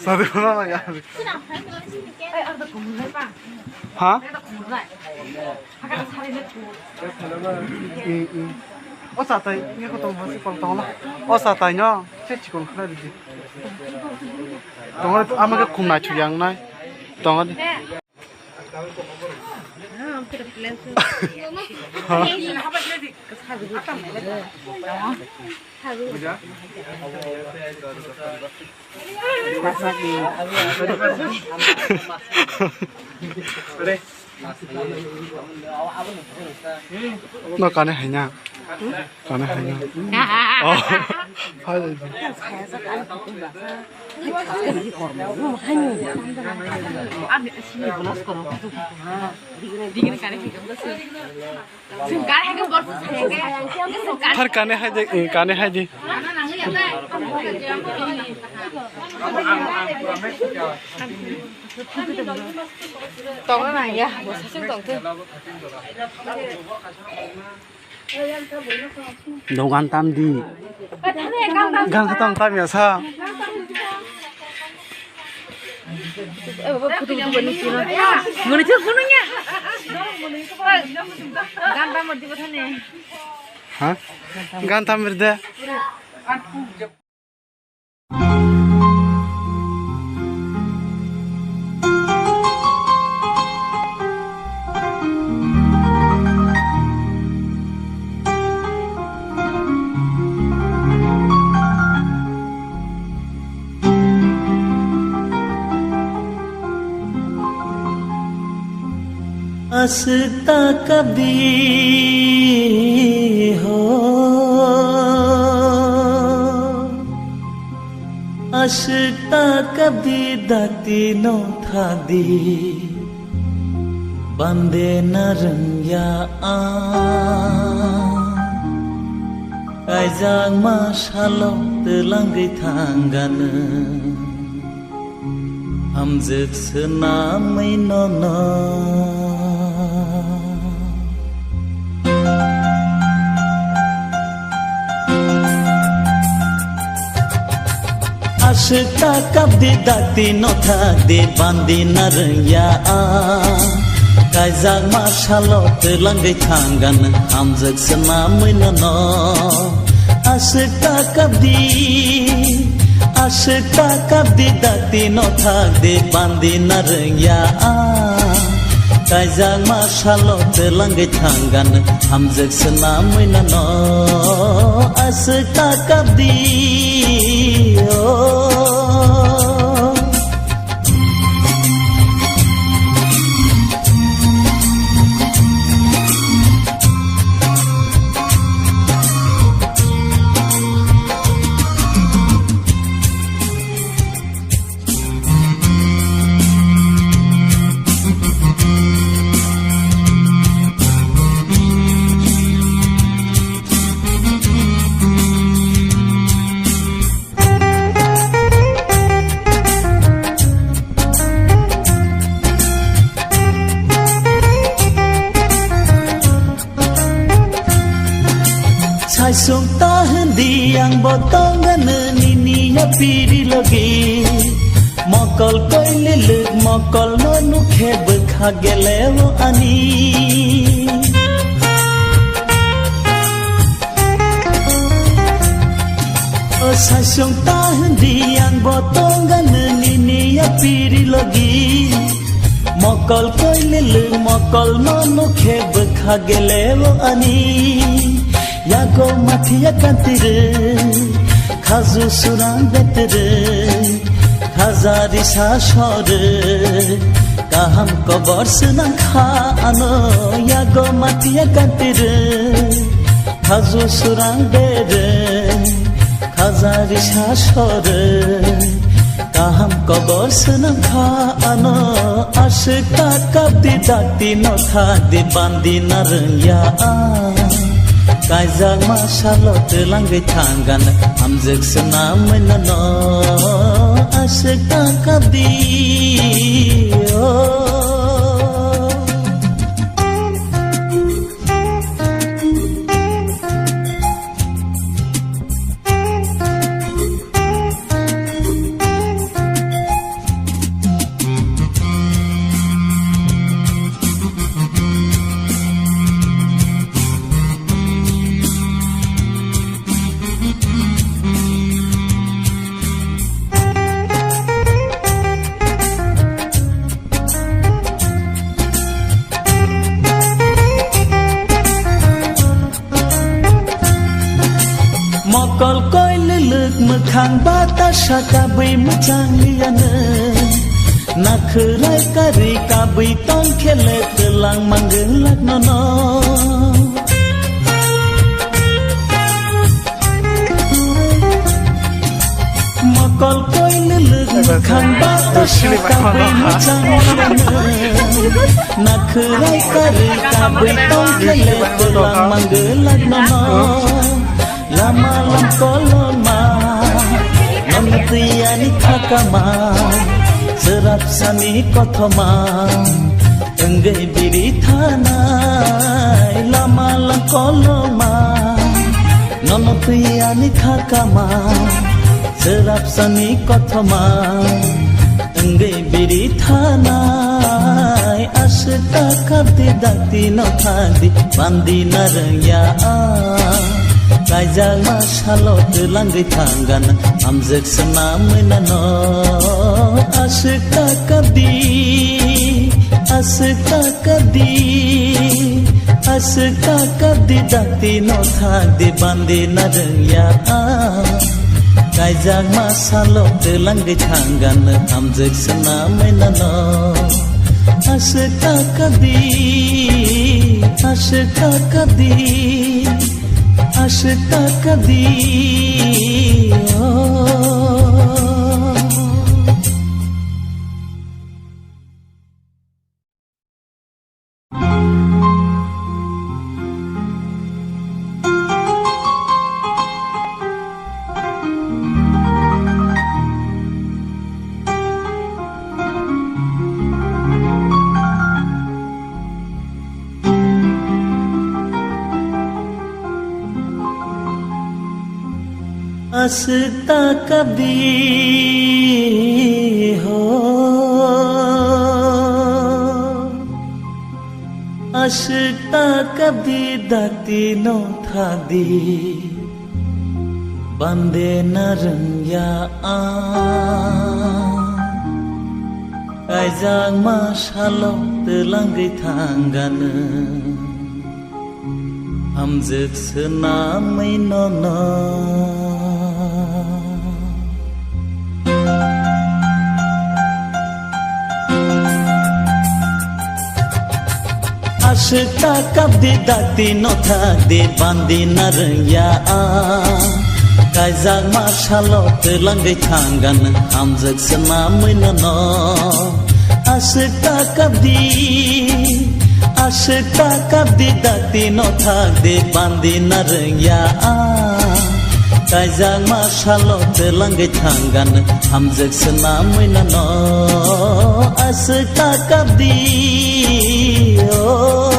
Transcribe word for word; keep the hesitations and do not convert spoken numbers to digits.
Sadi mana ya? Ha? Mm, mm. O satai, ni ko tong hasi kol tong la. O satai no, se chikon khna di. Tong ama ke khum nai chu yang nai. Tong di. No kane hai na. Kane hai na. Oh. Hai. Thar kane hai de, eh, kane hai de. Tong na ya, bo sasing tong tu. Dogan tam di. Gan khatang tam ya sa. Muni thil phunukya. Gan tam di bathani. Ha? Gan tam de. Aswk ta kabdi ho, aswk ta kabdi dakti no thakdi, bande na rwngya ang. Kaijakma salo twlangwi thangano. Hamjwk swnamwi nono. Aswk ta kabdi dakti no thakdi bandi na rwngya ang. Kaijakma salo twlangwi thangano hamjwk swnamwi nono. Aswk ta kabdi, aswk ta kabdi dakti no thakdi bandi na rwngya ang. Kaijakma salo twlangwi thangano hamjwk swnamwi nono. Aswk ta kabdi, oh. Saisung ta hindi ang botong anu nini ya piri logi. Mokol koililwk mokol no nukhe bwkha geleo ani. O saisung ta hindi ang botong anu nini ya piri logi. Mokol koililwk mokol no nukhe bwkha geleo ani. Yago mathiya kantirwk, khaju surang beterwk, khajari sa sorwk, kaham kobor swnang kha ano. Yago mathiya kantirwk, khaju surang berwk, khajari sa sorwk, kaham kobor swnang kha ano. Aswk ta kabdi dakti no thakdi bandi na rwngya ang. Kaijakma salo twlangwi thangano hamjwk swnamwi nono. Aswk ta kabdi, oh. Khang batasa kabwi mwchang liyano, nakhwrai karwi kabwi tong khele twlang mangwlak nono. Mokol koi lwlwk mwkhang batasa kabwi mwchang liyano, nakhwrai karwi kabwi tong khele twlang mangwlak nono. Lama lam koloma, nono twi ani khakama, chwrap sani kothoma, wngwi biri thanai. Lama lam koloma, nono twi ani khakama, chwrap sani kothoma, wngwi biri thanai. Aswk ta kapdi dakti no thangdi, bandi narwngya ang. Kaijakma salo twlangwi thanggan, hamjwk swnamwi nano. Aswk ta kapdi, aswk ta kapdi, aswk ta kapdi dakti no thangdi, bandi narwngya ang. Kaijakma salo twlangwi thanggan, hamjwk swnamwi nano. Aswk ta kapdi, aswk ta kapdi, aswk ta kapdi, oh. Aswk ta kapdi ho, aswk ta kapdi dakti no thangdi, bande narwngya ang. Kaijakma salo twlangwi thanggan, hamjwk swnamwi nono. Aswk ta kapdi dakti no thangdi, bandi narwngya ang. Kaijakma salo twlangwi thanggan, hamjwk swnamwi nono. Aswk ta kapdi, aswk ta kapdi dakti no thangdi, bandi narwngya ang. Kaijakma salo twlangwi thanggan, hamjwk swnamwi nano. Aswk ta kapdi, oh.